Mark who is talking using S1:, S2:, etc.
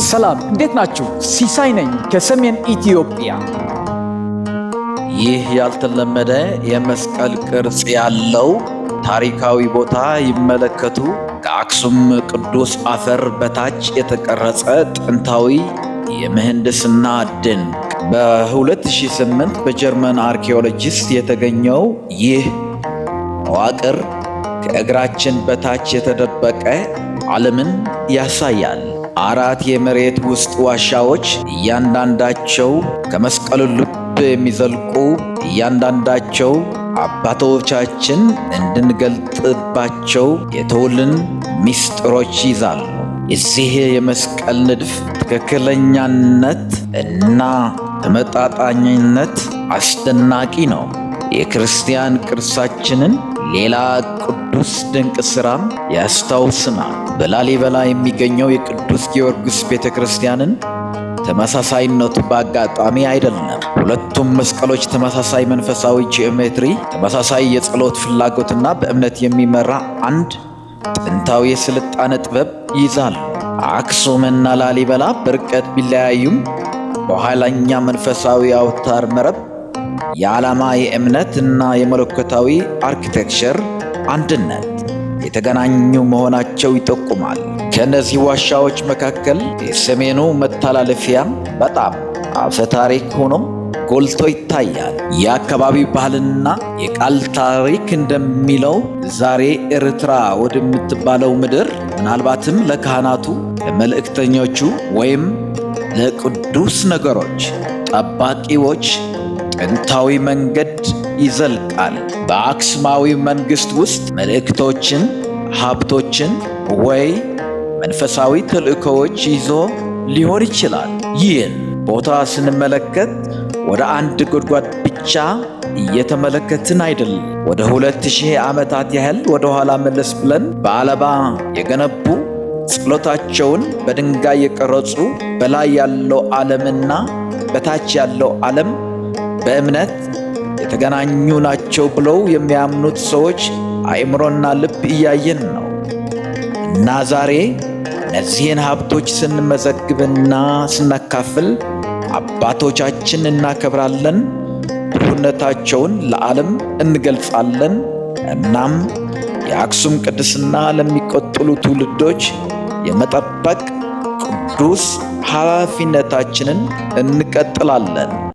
S1: ሰላም፣ እንዴት ናችሁ? ሲሳይ ነኝ ከሰሜን ኢትዮጵያ።
S2: ይህ ያልተለመደ የመስቀል ቅርጽ ያለው ታሪካዊ ቦታ ይመለከቱ። ከአክሱም ቅዱስ አፈር በታች የተቀረጸ ጥንታዊ የምህንድስና ድንቅ። በ2008 በጀርመን አርኪኦሎጂስት የተገኘው ይህ መዋቅር ከእግራችን በታች የተደበቀ ዓለምን ያሳያል። አራት የመሬት ውስጥ ዋሻዎች፣ እያንዳንዳቸው ከመስቀሉ ልብ የሚዘልቁ፣ እያንዳንዳቸው አባቶቻችን እንድንገልጥባቸው የተውልን ሚስጥሮች ይዛሉ። የዚህ የመስቀል ንድፍ ትክክለኛነት እና ተመጣጣኝነት አስደናቂ ነው። የክርስቲያን ቅርሳችንን ሌላ ቅዱስ ድንቅ ሥራም ያስታውስናል። በላሊበላ የሚገኘው የቅዱስ ጊዮርጊስ ቤተ ክርስቲያንን ተመሳሳይነቱ በአጋጣሚ አይደለም። ሁለቱም መስቀሎች ተመሳሳይ መንፈሳዊ ጂኦሜትሪ፣ ተመሳሳይ የጸሎት ፍላጎትና በእምነት የሚመራ አንድ ጥንታዊ የስልጣኔ ጥበብ ይይዛሉ። አክሱምና ላሊበላ በርቀት ቢለያዩም በኋላኛ መንፈሳዊ አውታር መረብ የዓላማ፣ የእምነት እና የመለኮታዊ architecture አንድነት የተገናኙ መሆናቸው ይጠቁማል። ከእነዚህ ዋሻዎች መካከል የሰሜኑ መተላለፊያ በጣም አፈ ታሪክ ሆኖ ጎልቶ ይታያል። የአካባቢው ባህልና የቃል ታሪክ እንደሚለው ዛሬ ኤርትራ ወደምትባለው ምድር ምናልባትም ለካህናቱ፣ ለመልእክተኞቹ ወይም ለቅዱስ ነገሮች ጠባቂዎች ጥንታዊ መንገድ ይዘልቃል። በአክሱማዊ መንግሥት ውስጥ መልእክቶችን፣ ሀብቶችን ወይ መንፈሳዊ ተልእኮዎች ይዞ ሊሆን ይችላል። ይህን ቦታ ስንመለከት ወደ አንድ ጉድጓድ ብቻ እየተመለከትን አይደለም። ወደ 2000 ዓመታት ያህል ወደ ኋላ መለስ ብለን በአለባ የገነቡ፣ ጸሎታቸውን በድንጋይ የቀረጹ፣ በላይ ያለው ዓለምና በታች ያለው ዓለም በእምነት የተገናኙ ናቸው ብለው የሚያምኑት ሰዎች አእምሮና ልብ እያየን ነው። እና ዛሬ እነዚህን ሀብቶች ስንመዘግብና ስናካፍል አባቶቻችን እናከብራለን፣ ብሩህነታቸውን ለዓለም እንገልጻለን። እናም የአክሱም ቅድስና ለሚቀጥሉ ትውልዶች የመጠበቅ ቅዱስ ኃላፊነታችንን እንቀጥላለን።